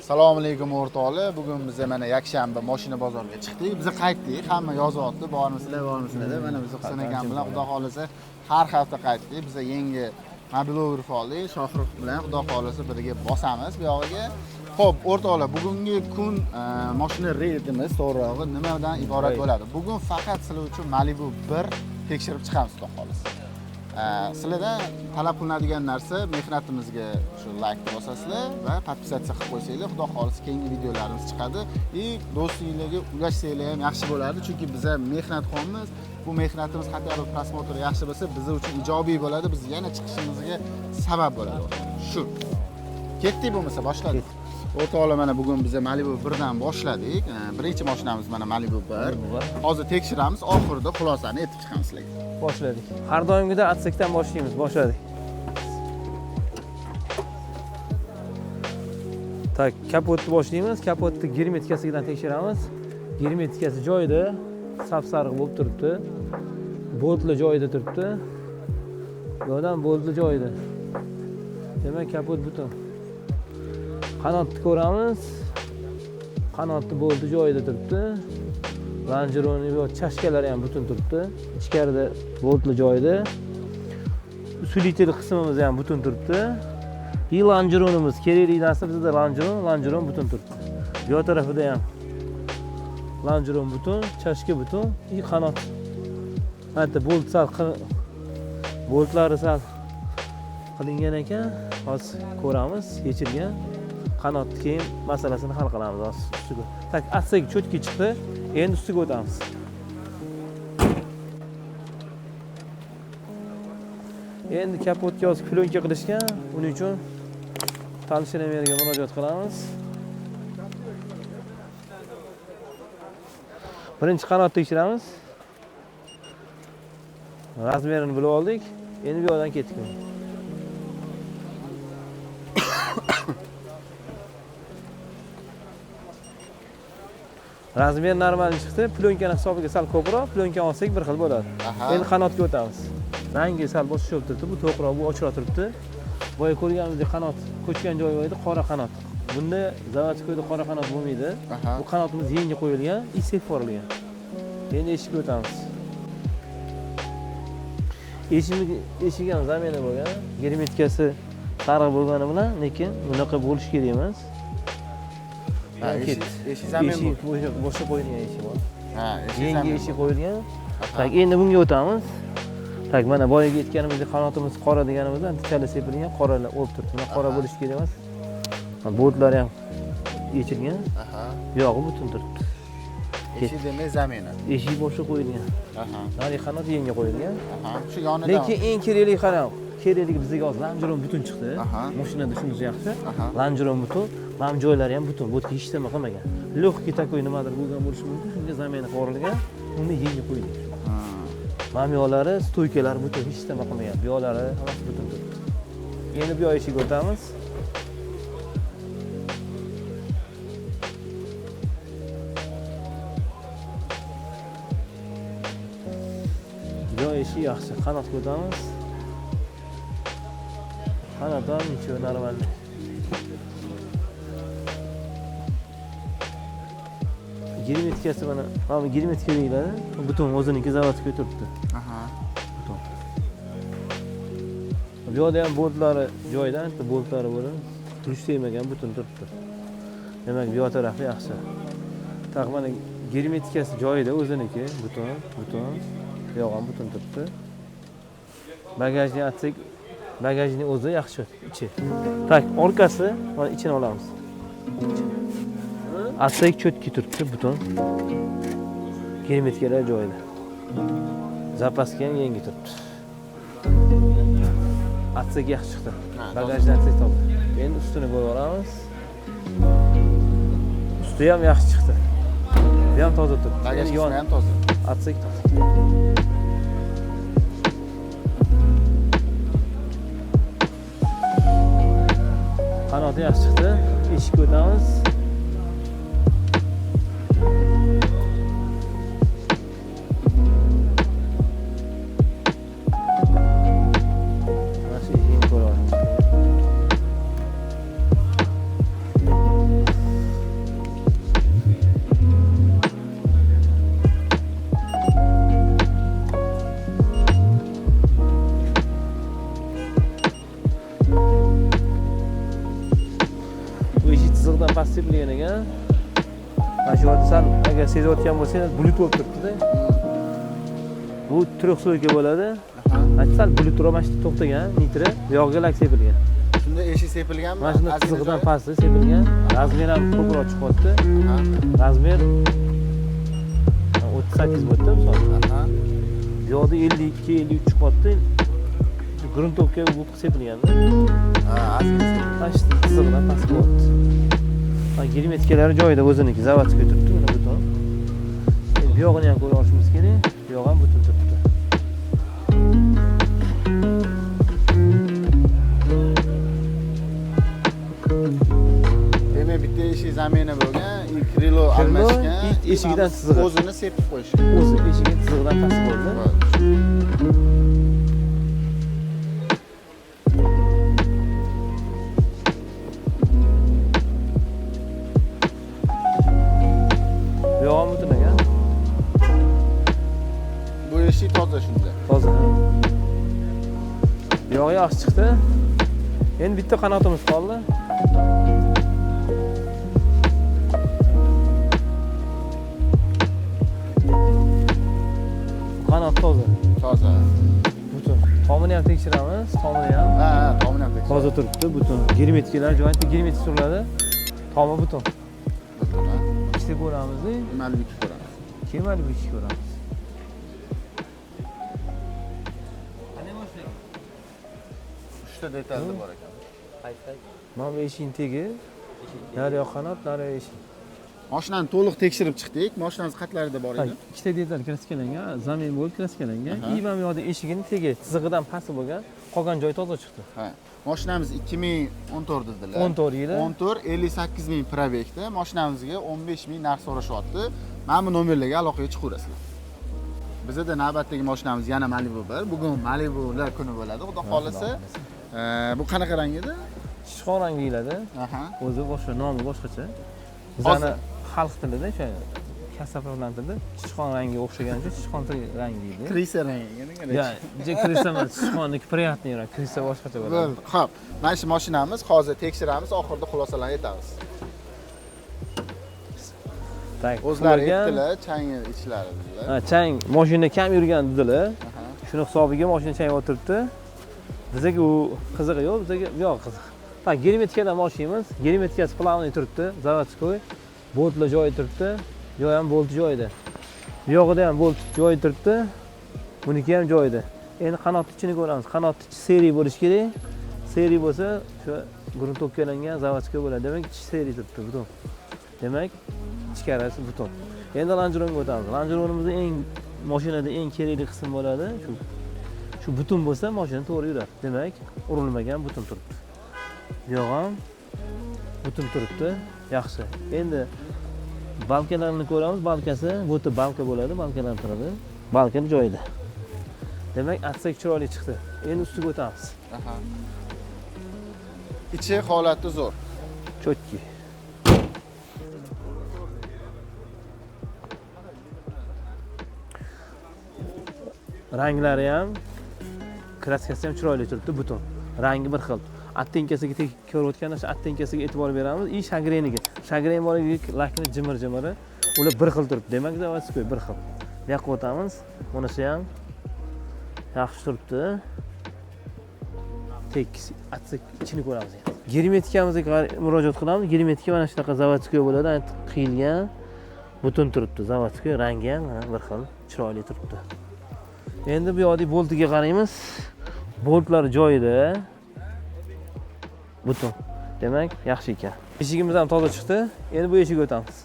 Assalomu alaykum o'rtoqlar. Bugun biz mana yakshanba mashina bozorga chiqdik. Biz qaytdik. Hamma yozyapti, bormisizlar, bormisizlar deb. Mana biz Husan akam bilan Xudo xolasa har hafta qaytdik. Biz yangi mobilograf oldik. Shohrux bilan Xudo xolasa birga bosamiz bu yog'iga. Xo'p, o'rtoqlar, bugungi kun mashina reydimiz to'g'rirog'i nimadan iborat bo'ladi? Bugun faqat sizlar uchun Malibu 1 tekshirib chiqamiz Xudo xolasa. Sizlardan talab qilinadigan narsa mehnatimizga shu like bosasizlar va podpisatsiya qilib qo'ysanglar, Xudo xolasa keyingi videolarimiz chiqadi. И do'stinglarga ulashsanglar ham yaxshi bo'ladi, chunki biz ham mehnat qilamiz. Bu mehnatimiz hatto bir prosmotr yaxshi bo'lsa, biz uchun ijobiy bo'ladi, biz yana chiqishimizga sabab bo'ladi. Shu. Ketdik bo'lmasa boshladik. O'rtoqlar, mana bugun biz Malibu 1 dan boshladik. Birinchi mashinamiz mana Malibu 1. Hozir tekshiramiz, oxirida xulosani aytib chiqamiz sizlarga. Boshladik. Har doimgidek atsekdan boshlaymiz, boshladik. Tak, kapotni boshlaymiz. Kapotni germetikasidan tekshiramiz. Germetikasi joyida, sap-sariq bo'lib turibdi. Boltlar joyida turibdi. Bu yoqdan boltlar joyida. Demak, kapot butun. Qanotni ko'ramiz. Qanotni bolti joyida turibdi. Longeroni va chashkalari ham butun turibdi. Ichkarida boltli joyida. Usulitel qismimiz ham butun turibdi. И longeronimiz kerakli narsa bizda longeron, longeron butun turibdi. Bu yoq tarafida ham longeron butun, chashka butun, и qanot. Hatto bolt sal boltlari sal qilingan ekan. Hozir ko'ramiz, yechilgan. Qanotni keyin masalasini hal qilamiz hozir ustiga. Tak, atsak cho'tki chiqdi. Endi ustiga o'tamiz. Endi kapotga hozir plyonka qilishgan. Uning uchun tanishlarimga murojaat qilamiz. Birinchi qanotni tekshiramiz. Razmerini bilib oldik. Endi bu yoqdan ketdik. Razmer normal chiqdi. Plyonkani hisobiga sal ko'proq, plyonka olsak bir xil bo'ladi. Endi qanotga o'tamiz. Rangi sal boshqa bo'lib turibdi, bu to'qroq, bu ochiqroq turibdi. Boya ko'rganimizdek qanot ko'chgan joyi bor edi, qora qanot. Bunda zavodskoyda qora qanot bo'lmaydi. Bu qanotimiz yangi qo'yilgan, isib borilgan. Endi eshikka o'tamiz. Eshik ham zamena bo'lgan, germetikasi sariq bo'lgani bilan, lekin bunaqa bo'lishi kerak emas. Eshik zamin boshqa qo'yilgan eshik bor. Ha, yangi eshik qo'yilgan. Tak, endi bunga o'tamiz. Tak, mana boyaga aytganimizdek qanotimiz qora deganimizda chala sepilgan qoralar bo'lib turibdi. Buna qora bo'lishi kerak emas. Boltlari ham yechilgan. Bu yog'i butun turibdi. Eshik demak zamina. Eshik boshqa qo'yilgan. Nari qanot yangi qo'yilgan. Shu yonidan. Lekin eng kerakli qarang, kerakli bizga hozir longeron butun chiqdi. Mashinada shunisi yaxshi. Longeron butun, mam joylari ham butun. Bu yerga hech nima qilmagan. Легкий такой nimadir bo'lgan bo'lishi mumkin. Shunga zamena qo'yilgan, uni yangi qo'yilgan. Mam yo'lari, stoykalar butun, hech nima qilmagan. Bu yo'lari hammasi butun turibdi. Endi bu yoq eshigiga o'tamiz. Bu yoq eshigi yaxshi. Qanotga o'tamiz. Qanot ham ничего, нормально. Germetikasi mana bu germetika deyiladi. Butun o'ziniki zavodga turibdi. Butun. Bu yoqda ham boltlari joyida, bitta boltlari bo'lib, tush tegmagan, butun turibdi. Demak, bu yoq tarafi yaxshi. Tak, mana germetikasi joyida o'ziniki, butun, butun. Bu yoq ham butun turibdi. Bagajni atsak, bagajning o'zi yaxshi ichi. Tak, orqasi, mana ichini olamiz. Atsak cho'tki turibdi, butun. Germetikalar joyida. Zapaska ham yangi turibdi. Atsak yaxshi chiqdi. Bagajni atsak topdi. Endi ustini ko'rib olamiz. Usti ham yaxshi chiqdi. Bu ham toza turibdi. Bagaj qismi ham toza. Atsak toza. Qanoti yaxshi chiqdi. Eshikka o'tamiz. Mana shu eshikni ko'ryapmiz. Chizig'dan past sepilgan ekan. Mana shu yerda sal agar sezayotgan bo'lsangiz, bulut bo'lib turibdi-da. Bu трехслойка bo'ladi. Mana sal bulutroq mana shu to'xtagan, nitri, bu yog'iga lak sepilgan. Shunda eshik sepilganmi? Mana shunda chizig'idan pastda sepilgan. Razmer ham ko'proq chiqyapti. Razmer 38 bo'ldi, misol. Bu yoqda 52, 53 chiqyapti. Gruntovka bu sepilganda. Ha, ozgina. Mana shu chizig'idan past bo'lyapti. Mana germetkalari joyida o'ziniki, zavodskiy turibdi mana butun. Endi bu yog'ini ham ko'ra olishimiz kerak. Bu yog'i ham butun turibdi. Demak, bitta eshik zamena bo'lgan, krilo almashgan, eshigidan chizig'i. O'zini sepib qo'yishgan. O'zi eshigini chizig'idan past bo'ldi. Bu yog'i butun ekan. Bu eshik toza shunda. Toza. Bu yog'i yaxshi chiqdi. Endi bitta qanotimiz qoldi. Qanot toza. Toza. Butun. Tomini ham tekshiramiz, tomini ham. Ha, tomini ham tekshiramiz. Toza turibdi, butun. Germetikalar joyida germetik turiladi. Tomi butun. Butun, ha. Ikkita ko'ramiz. Malibu ikki ko'ramiz. Keyin Malibu ikki ko'ramiz. Qanday mashina? Uchta detalda bor ekan. Mana bu eshikning tegi. Nari yoq qanot, nari yoq eshik. Mashinani to'liq tekshirib chiqdik. Mashinamiz qatlarida bor edi. Ikkita detal kraskalangan, zamin bo'lib kraskalangan. I mana bu yoqda eshigining tegi chizig'idan past bo'lgan, qolgan joyi toza chiqdi. Ha. Mashinamiz 2014 dedilar. 14 yili. 14 58 ming probegda mashinamizga 15 ming narx so'rashyapti. Mana bu nomerlarga aloqaga chiqaverasizlar. Bizda navbatdagi mashinamiz yana Malibu 1. Bugun Malibular kuni bo'ladi, xudo xolasa. Bu qanaqa rang edi? Sichqon rang deyiladi. O'zi boshqa, nomi boshqacha. Bizani xalq tilida o'sha kasablar tilida sichqon rangiga o'xshagan uchun sichqon rang deydi. Krisa rangi. Ya, krisa emas, sichqonniki приятный rang, krisa boshqacha bo'ladi. Xo'p, mana shu mashinamiz hozir tekshiramiz, oxirida xulosalarni aytamiz. Tak, o'zlari aytdilar, chang ichlari dedilar. Ha, chang mashina kam yurgan dedilar. Shuni hisobiga mashina chang o'tiribdi. Bizga u qizig'i yo'q, bizga bu yo'q qiziq. Tak, germetikadan boshlaymiz. Germetikasi плавный turibdi, zavodskoy. Boltlar joyi turibdi. Bu ham bolt joyida. Bu yog'ida ham bolt joyi turibdi. Buniki ham joyida. Endi qanot ichini ko'ramiz. Qanot ichi seriy bo'lishi kerak. Seriy bo'lsa, o'sha gruntovkalangan zavodskoy bo'ladi. Demak, ichi seriy turibdi butun. Demak, ichkarisi butun. Endi Land Roverga o'tamiz. Land Roverimizda eng mashinada eng kerakli qism bo'ladi. Shu butun bo'lsa, mashina to'g'ri yuradi. Demak, urilmagan butun turibdi. Bu yoq ham butun turibdi. Yaxshi. Endi balkalarni ko'ramiz. Balkasi bu yerda balka bo'ladi, balkalar turadi. Balkani joyida. Demak, atsak chiroyli chiqdi. Endi ustiga o'tamiz. Ichi holati zo'r. Cho'tki. Ranglari ham, kraskasi ham chiroyli turibdi, butun. Rangi bir xil. Attenkasiga ko'rayotganda shu attenkasiga e'tibor beramiz. I shagreniga. Shagren borligi lakni jimir-jimiri, ular bir xil turibdi. Demak, zavodskoy bir xil. Bu yoqqa o'tamiz. Bunisi ham yaxshi turibdi. Tekis atsak ichini ko'ramiz endi. Germetikamizga murojaat qilamiz. Germetika mana shunaqa zavodskoy bo'ladi, qiyilgan, butun turibdi. Zavodskoy rangi ham mana bir xil chiroyli turibdi. Endi bu yoqdagi boltiga qaraymiz. Boltlar joyida. Butun. Demak, yaxshi ekan. Eshigimiz ham toza chiqdi. Endi bu eshikka o'tamiz.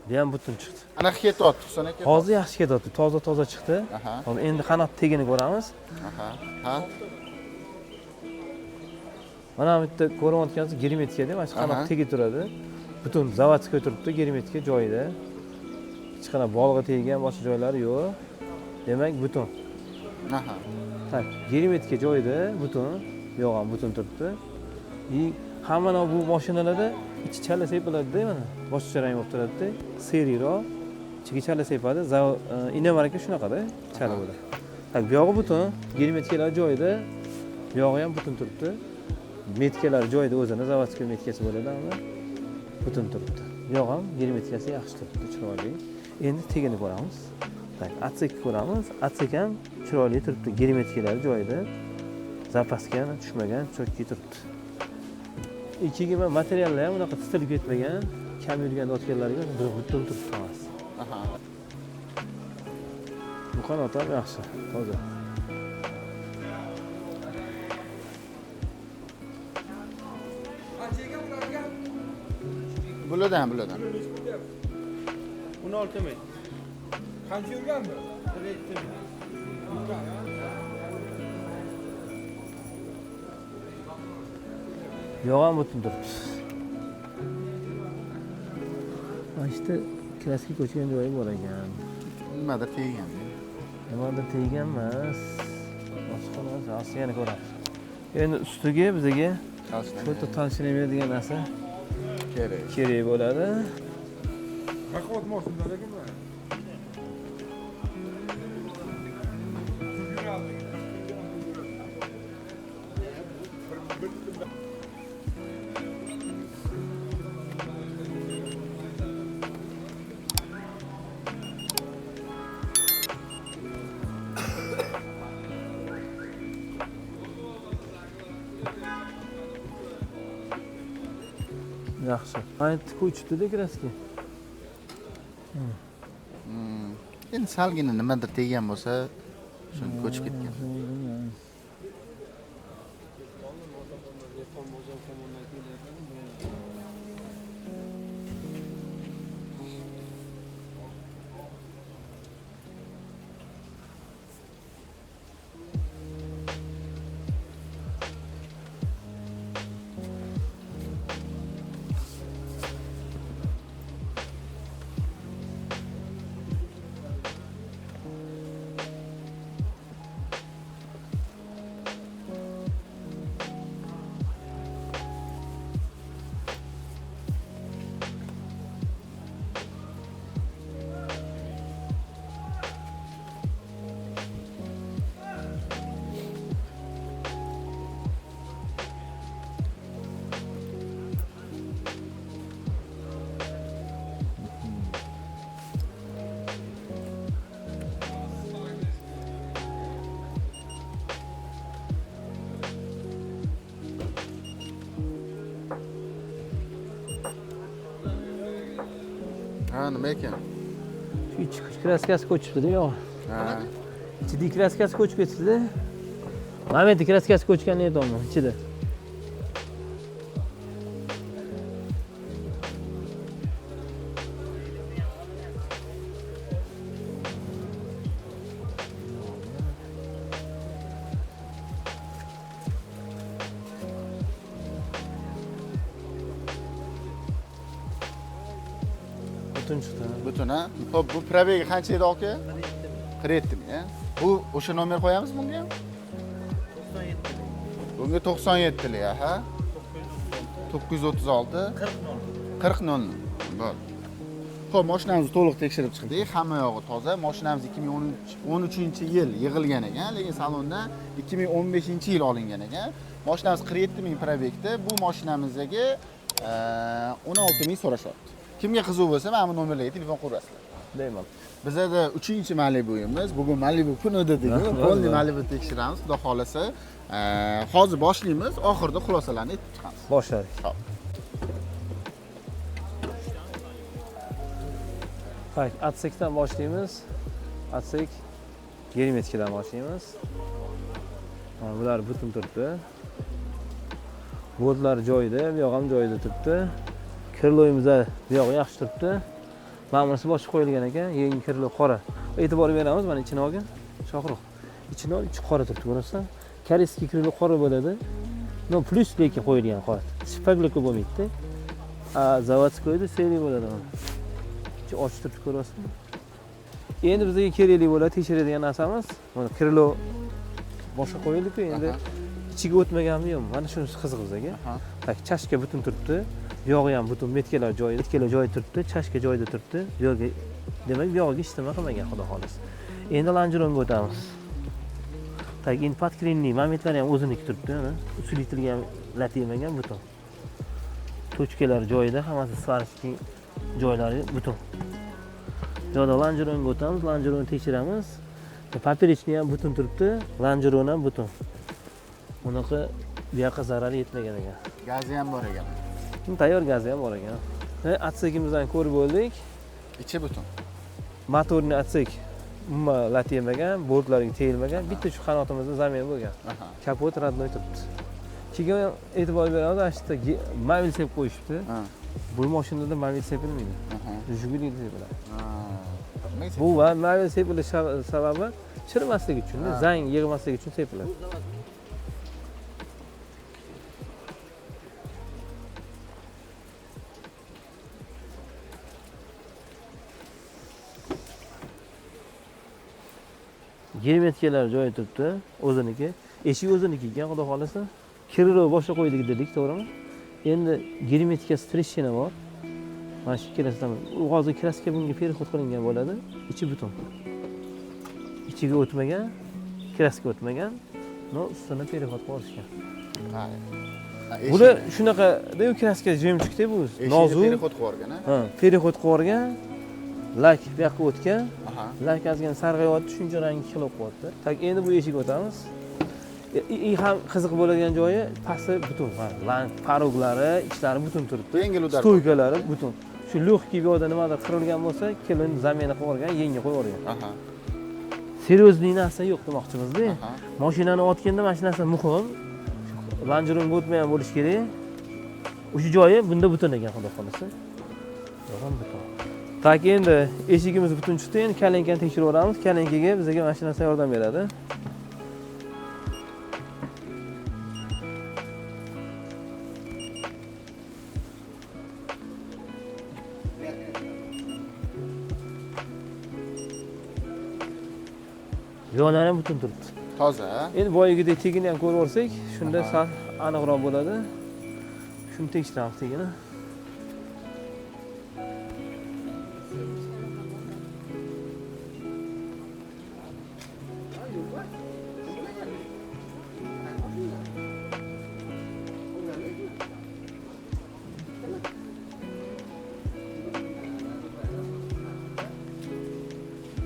Bu ham butun chiqdi. Anaqa ketyapti, Husan aka. Hozir yaxshi ketyapti. Toza-toza chiqdi. Hozir endi qanot tegini ko'ramiz. Ha. Mana bu yerda ko'rayotganingiz germetika, mana shu qanot tegi turadi. Butun zavodskoy turibdi, germetika joyida. Hech qanaqa bolg'a teggan boshqa joylari yo'q. Demak, butun. Tak, germetika joyida, butun, yo'q ham butun turibdi. I hamma bu mashinalarda ichi chala sepiladi-da, mana boshqacha rang bo'lib turadi-da, seriyroq, Ichiga chala sepadi. Inomarka shunaqada chala bo'ladi. Так, bu yog'i butun, germetikalar joyida, bu yog'i ham butun turibdi. Metkalar joyida o'zini заводской metkasi bo'ladi hamma. Butun turibdi. Bu yoq ham germetikasi yaxshi turibdi, chiroyli. Endi tagini ko'ramiz. Так, отсек ko'ramiz. Отсек ham chiroyli turibdi, germetikalar joyida. Zapaska ham tushmagan, chokki turibdi. Ikkiga materiallar ham unaqa titilib ketmagan, kam yurgan otganlarga butun turibdi hammasi. Bu qanot ham yaxshi, toza. Bulardan, bulardan. 16 ming. Qancha yurgan bu? 47 ming. Yo'q ham butun turibdi. Mana işte kraska ko'chgan joyi bor ekan. Nimadir teggan. Nimadir teggan emas. Boshqa narsa, hozir yana ko'ramiz. Endi ustiga bizga foto tavsiya degan narsa kerak. Kerak bo'ladi. Raqobat mavsumida lekin bu. Yaxshi. Aytdi ko'chibdi-da kraska. Endi salgina nimadir tegan bo'lsa, shuni ko'chib ketgan. Ha, nima ekan? Shu ichi kraskasi ko'chibdi-da, yo'q. Ha. Ichidagi kraskasi ko'chib ketibdi-da. Mana bu yerda kraskasi ko'chganini aytyapman, ichida. Butun chiqdi. Butun, ha? Xo'p, bu probegi qancha edi aka? 47 ming, ha? Bu o'sha nomer qo'yamiz bunga ham? 97 lik. Bunga 97 lik, ha? 936 40 nol. Bo'ldi. Xo'p, mashinamizni to'liq tekshirib chiqdik. Hamma yog'i toza. Mashinamiz 2013-yil yig'ilgan ekan, lekin salondan 2015-yil olingan ekan. Mashinamiz 47 ming probegda. Bu mashinamizdagi 16 ming so'rashyapti. Kimga qiziq bo'lsa, mana bu nomerlarga telefon qilasizlar. Deyman. Bizada 3-Malibu'yimiz. Bugun Malibu kuni dedik-ku. Polni Malibu tekshiramiz, xudo xolasa. Hozir boshlaymiz, oxirida xulosalarni aytib chiqamiz. Boshladik. Xo'p. Tak, atsekdan boshlaymiz. Atsek germetikadan boshlaymiz. Mana bular butun turibdi. Boltlar joyida, bu yoq ham joyida turibdi. Kirloyimiz bu yoq yaxshi turibdi. Mana bunisi boshqa qo'yilgan ekan, yangi kirlo qora. E'tibor beramiz, mana ichini olgin. Shohrux. Ichini ol, ichi qora turibdi, ko'rasizmi? Koreyskiy kirlo qora bo'ladi. No, plus lekin qo'yilgan qora. Shpaglikka bo'lmaydi. A, zavodskoyda seliy bo'ladi mana. Ichi ochiq turibdi, ko'rasizmi? Endi bizga kerakli bo'ladi, tekshiradigan narsamiz. Mana kirlo boshqa qo'yildi-ku, endi ichiga o'tmaganmi yo'qmi? Mana shunisi qiziq bizga. Tak, chashka butun turibdi. Yog'i ham butun, metkalar joyida, metkalar joyida turibdi, chashka joyida turibdi. Bu yerga Demak, bu yog'iga hech nima qilmagan, xudo xohlasa. Endi Langeronga o'tamiz. Так, endi подкрыльный momentlari ham o'ziniki turibdi, mana усилитель ga ham lat yemagan, butun. Точка lar joyida, hammasi сварочный joylari butun. Bu yoqda Langeronga o'tamiz, Langeronni tekshiramiz. Поперечный ham butun turibdi, Langeron ham butun. Unaqa bu yoqqa zarar yetmagan ekan. Gazi ham bor ekan. Tayyor gazi ham bor ekan. Отсек imizdan ko'rib bo'ldik. Ichi butun. Моторный отсек umuman lat yemagan, bortlarga tegilmagan. Bitta shu qanotimizda замена bo'lgan. Kapot родной turibdi. Keyin e'tibor beramiz, ana shu yerda mavil sepib qo'yishibdi. Bu mashinada mavil sepilmaydi. Jigulida sepiladi. Bu va mavil sepilish sababi chirimaslik uchun, zang yig'maslik uchun sepiladi. Germetkalar joyi turibdi, o'ziniki. Eshik o'ziniki ekan, xudo xolasa. Kirilo boshqa qo'ydik dedik, to'g'rimi? Endi germetkasi treshchina bor. Mana shu ikkalasidan u hozir kraska bunga переход qilingan bo'ladi. Ichi butun. Ichiga o'tmagan, kraska o'tmagan, no ustini переход qilib olishgan. Bular shunaqa-da, kraska jemchukda bu. Nozik. Переход qilib yuborgan, ha? Переход qilib yuborgan. Lak bu yoqqa o'tgan. Lak ozgina sarg'ayapti, shuncha rangi xilib qo'yapti. Tak, endi bu eshikka o'tamiz. Ham qiziq bo'ladigan joyi pasti butun, paroglari, ichlari butun turibdi. Yengil udar. Stoykalari butun. Shu легкий bu yoqda nimadir qirilgan bo'lsa, kelin zamena qilib yuborgan, yangi qo'yib yuborgan. Серьезный narsa yo'q demoqchimiz-da. Mashinani otganda mana shu narsa muhim. Langeronga o'tmagan bo'lish kerak. O'sha joyi bunda butun ekan, xudo xolasa. Yo'q, butun. Tak, endi eshigimiz butun chiqdi, endi kalinkani tekshirib olamiz. Kalinkaga bizga mana shu narsa yordam beradi. Yo'llar ham butun turibdi. Toza. Endi boyagidek tegini ham ko'rib olsak, shunda sal aniqroq bo'ladi. Shuni tekshiramiz tegini.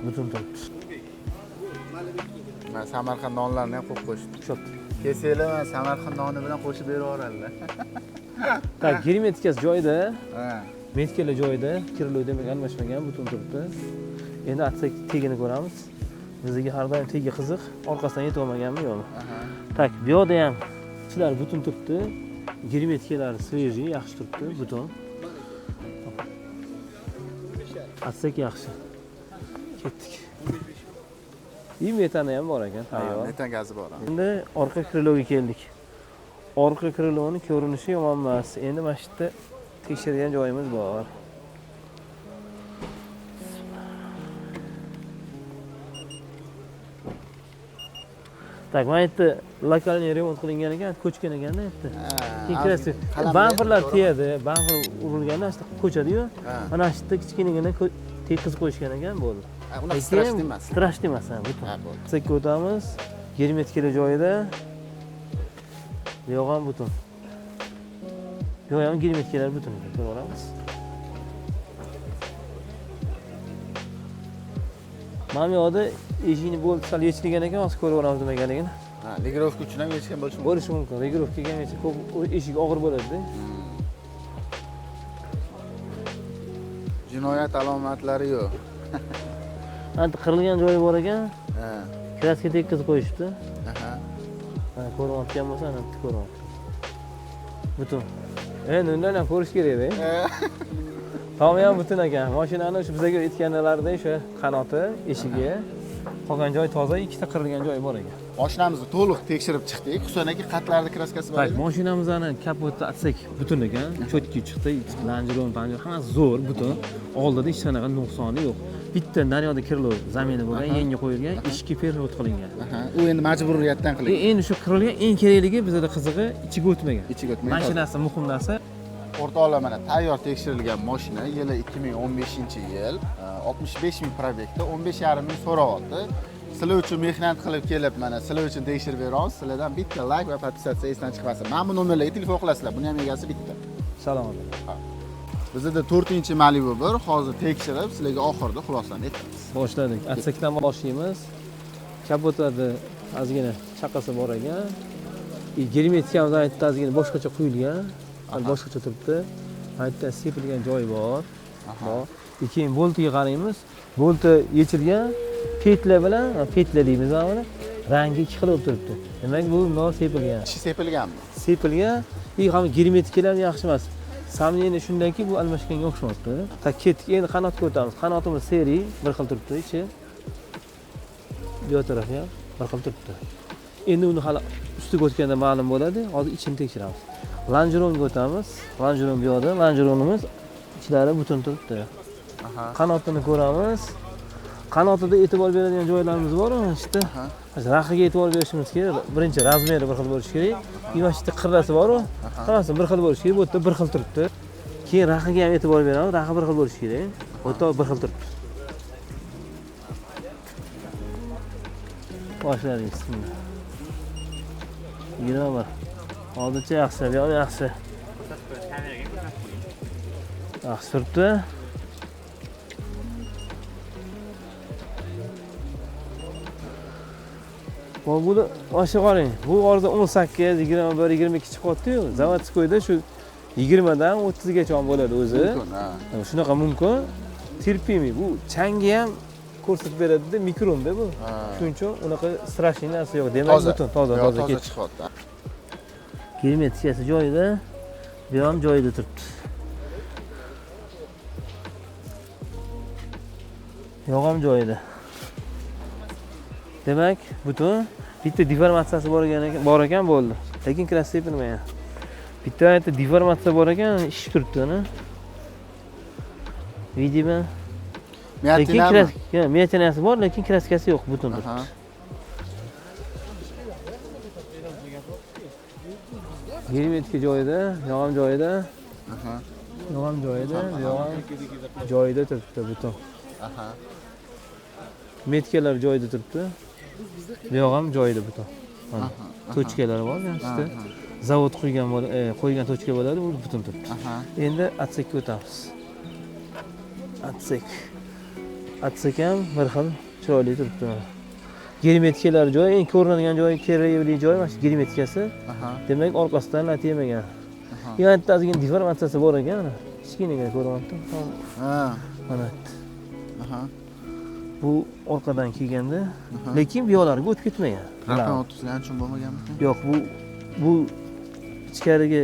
Butun turibdi. Mana Samarqand nonlarini ham qo'yib qo'yishdi. Cho'p. Kelsanglar mana Samarqand noni bilan qo'shib berib yuboradilar. Tak, germetikasi joyida. Metkalar joyida, kirlov demak almashmagan, butun turibdi. Endi atsak tegini ko'ramiz. Bizga har doim tegi qiziq, orqasidan yetib olmaganmi yo'qmi? Tak, bu yoqda ham ichlar butun turibdi. Germetkalari svejiy, yaxshi turibdi, butun. Atsak yaxshi. Ketdik. Metani ham bor ekan, tayyor. Metan gazi bor. Endi orqa kriloga keldik. Orqa kriloning ko'rinishi yomon emas. Endi mana shu yerda tekshiradigan joyimiz bor. Tak, mana yerda lokalniy remont qilingan ekan, ko'chgan ekanda yerda. Keyin kirasiz. Bamperlar tegadi, bamper urilganda shu ko'chadi-yu. Mana shu yerda kichkinagina tekkiz qo'yishgan ekan, bo'ldi. Unaqa strashli emas. Strashli emas, ha, butun. Sekka o'tamiz. Germetkalar joyida. Yo'q ham butun. Yo'q ham germetkalar butun ekan, ko'rib olamiz. Mana bu yoqda eshikni bo'lib sal yechilgan ekan, hozir ko'rib olamiz nimagaligini. Ha, regirovka uchun ham yechgan bo'lishi mumkin. Bo'lishi mumkin. Regirovkaga ham yechib, ko'p eshik og'ir bo'ladi-da. Jinoyat alomatlari yo'q. Anti qirilgan joyi bor ekan. Ha. Kraska tekkizib qo'yishibdi. Aha. Mana ko'rinayotgan bo'lsa, ana bitta ko'rinyapti. Butun. Endi undan ham ko'rish kerak-da. Tomi ham butun ekan. Mashinani o'sha bizga aytganlarida o'sha qanoti, eshigi, qolgan joyi toza, ikkita qirilgan joyi bor ekan. Mashinamizni to'liq tekshirib chiqdik. Husan aka, qatlarni kraskasi bor edi. Mashinamizni kapoti atsak butun ekan, cho'tki chiqdi, Langeron, panjara hammasi zo'r, butun. Oldida hech qanaqa nuqsoni yo'q. Bitta naryoqda kirlov zamini bo'lgan, yangi qo'yilgan, eshikka perxod qilingan. U endi majburiyatdan qilingan. Endi shu qirilgan, eng kerakligi bizda qizig'i ichiga o'tmagan. Ichiga o'tmagan. Mana shu narsa muhim narsa. O'rtoqlar, mana tayyor tekshirilgan mashina, yili 2015-yil, 65 ming пробег da 15,5 ming so'rayapti. Sizlar uchun mehnat qilib kelib, mana sizlar uchun tekshirib beramiz. Sizlardan bitta like va подписаться esdan chiqmasin. Mana bu nomerlarga telefon qilasizlar. Buni ham egasi bitta. Salomat bo'ling. Bizda 4-chi Malibu bir, hozir tekshirib, sizlarga oxirida xulosani aytamiz. Boshladik. Отсек dan boshlaymiz. Kapotlarda ozgina chaqasi bor ekan. Germetikamiz aytdi ozgina boshqacha quyilgan, boshqacha turibdi. Aytda sepilgan joyi bor. Bor. Keyin boltiga qaraymiz. Bolti yechilgan, petla bilan, petla deymiz mana buni. Rangi ikki xil bo'lib turibdi. Demak, bu bundoq sepilgan. Ichi sepilganmi? Sepilgan. Ham germetikalar ham yaxshi emas. Samniyani shundanki bu almashganga o'xshamayapti. Ta ketdik, endi qanotga o'tamiz. Qanotimiz seri, bir xil turibdi ichi. Bu yoq tarafi ham bir xil turibdi. Endi uni hali ustiga o'tganda ma'lum bo'ladi. Hozir ichini tekshiramiz. Longeronga o'tamiz. Longeron bu yoqda. Longeronimiz ichlari butun turibdi. Qanotini ko'ramiz. Qanotida e'tibor beradigan joylarimiz bor, mana shu yerda. Raxiga e'tibor berishimiz kerak. Birinchi razmeri bir xil bo'lishi kerak. Mana shu yerda qirrasi bor-ku, hammasi bir xil bo'lishi kerak. Bu yerda bir xil turibdi. Keyin raxiga ham e'tibor beramiz. Raxi bir xil bo'lishi kerak. Bu yerda bir xil turibdi. Boshladik. Bismillah. 21. Hozircha yaxshi, bu yoq yaxshi. Yaxshi turibdi. Buni osha qarang. Bu orada 18, 21, 22 chiqyapti-yu. Zavodskoyda shu 20 dan 30 gacha bo'ladi o'zi. Mumkin, ha. Shunaqa mumkin. Terpimi. Bu changi ham ko'rsatib beradi-da, mikronda bu. Shuning uchun unaqa strashniy narsa yo'q. Demak, butun toza chiqyapti. Germetikasi joyida, bu ham joyida turibdi. Yo'q ham joyida. Demak, butun bitta deformatsiyasi bor ekan bo'ldi. Lekin kraska sepilmagan. Bitta deformatsiya bor ekan, ishib turibdi uni. Vidimi? Lekin kraska, miyatinasi bor, lekin kraskasi yo'q, butun turibdi. Germetika joyida, yog'am joyida. Yog'am joyida, yog'am joyida turibdi butun. Metkalar joyida turibdi. Bu yoq ham joyida butun. Mana tochkalar bor, mana zavod qo'ygan qo'ygan tochka bo'ladi, u butun turibdi. Endi отсекka o'tamiz. Отсек. Отсек ham bir xil chiroyli turibdi mana. Germetikalar joyi, eng ko'rinadigan joyi, kerakli joyi mana shu germetikasi. Demak, orqasidan lat yemagan. Yana bitta ozgina deformatsiyasi bor ekan, mana. Kichkinagina ko'rinyapti. Ha. Mana. Bu orqadan kelganda, lekin bu yoqlarga o'tib ketmagan. Raqam o'tkazgani uchun bo'lmaganmi? Yo'q, bu ichkariga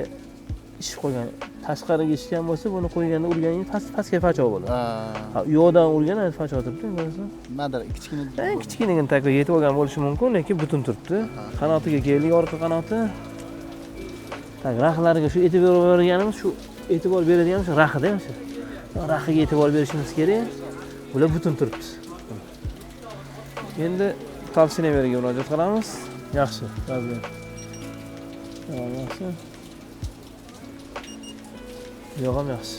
ishib qolgan. Tashqariga ishgan bo'lsa, buni qo'yganda urganingiz pastga facho bo'ladi. Ha, u yoqdan urgan facho turibdi, ko'rasizmi? Nimadir kichkina. Kichkinagina takka yetib olgan bo'lishi mumkin, lekin butun turibdi. Qanotiga keldik, orqa qanoti. Tak, raxlariga shu e'tibor berganimiz, shu e'tibor beradigan shu raxida ham shu. Raxiga e'tibor berishimiz kerak. Bular butun turibdi. Endi tavsiyalarga murojaat qilamiz. Yaxshi, razmer. Yaxshi. Yo'q ham yaxshi.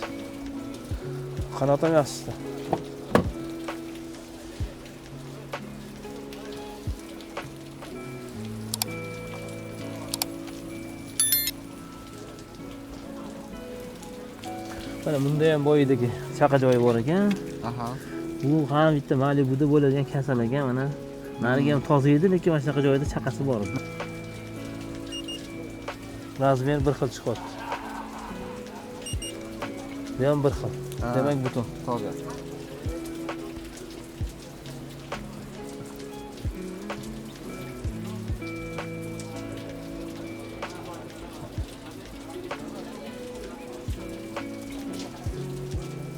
Qanot ham yaxshi. Mana bunda ham boyidagi chaqa joyi bor ekan. Bu ham bitta Malibuda bo'ladigan kasal ekan mana. Narigi ham toza edi, lekin mana shunaqa joyda chaqasi bor edi. Razmer bir xil chiqyapti. Bu ham bir xil. Demak, butun. Toza.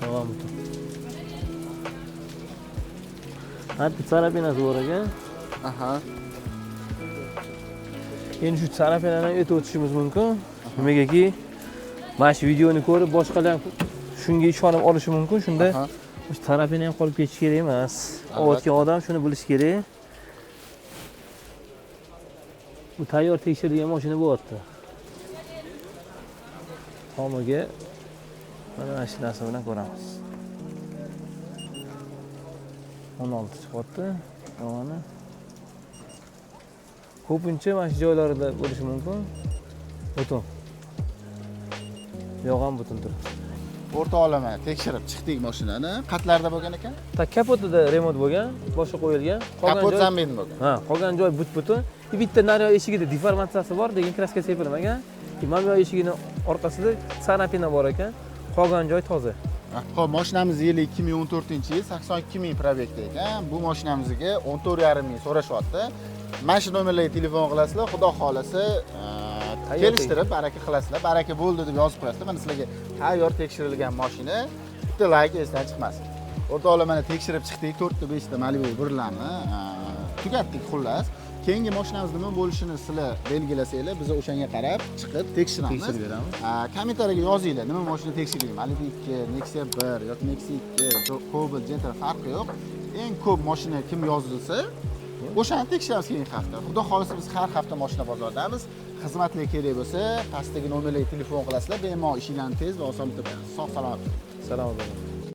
Tamam butun. Hatta tsarapinasi bor ekan. Endi shu tsarapinadan o'tib o'tishimiz mumkin. Nimagaki, mana shu videoni ko'rib boshqalar ham shunga ishonib olishi mumkin. Shunda shu tsarapina ham qolib ketishi kerak emas. Olayotgan odam shuni bilishi kerak. Bu tayyor tekshirilgan mashina bo'lyapti. Tomiga mana shu narsa bilan ko'ramiz. 16 chiqyapti. Yog'ini. Ko'pincha mana shu joylarida bo'lishi mumkin. Butun. Yo'q ham butun turibdi. O'rtoqlar, mana tekshirib chiqdik mashinani. Qatlarda bo'lgan ekan? Так, kapotida remont bo'lgan, boshqa qo'yilgan. Kapot замена bo'lgan. Ha, qolgan joy but-butun. Bitta naryoq eshigida deformatsiyasi bor, lekin краска sepilmagan. Mana bu eshigini orqasida царапина bor ekan. Qolgan joy toza. Xo'p, mashinamiz yili 2014-yil, 82 ming пробег da ekan. Bu mashinamizga 14,5 ming so'rashyapti. Mana shu nomerlarga telefon qilasizlar, xudo xolasa kelishtirib baraka qilasizlar. Baraka bo'ldi deb yozib qo'yasizlar. Mana sizlarga tayyor tekshirilgan mashina. Bitta like esdan chiqmasin. O'rtoqlar, mana tekshirib chiqdik, 4 ta 5 ta Malibu birlarni tugatdik xullas. Keyingi mashinamiz nima bo'lishini sizlar belgilasanglar, biz o'shanga qarab chiqib tekshiramiz. Tekshirib beramiz. Kommentariyaga yozinglar, nima mashina tekshiring? Malibu 2, Nexia 1 yoki Nexia 2, Cobalt, Gentra farqi yo'q. Eng ko'p mashina kim yozilsa, o'shani tekshiramiz keyingi hafta. Xudo xolasa biz har hafta mashina bozoridamiz. Xizmatlar kerak bo'lsa, pastdagi nomerlarga telefon qilasizlar, bemalol ishinglarni tez va oson bitirib beramiz. Sog' salomat. Salomat bo'ling.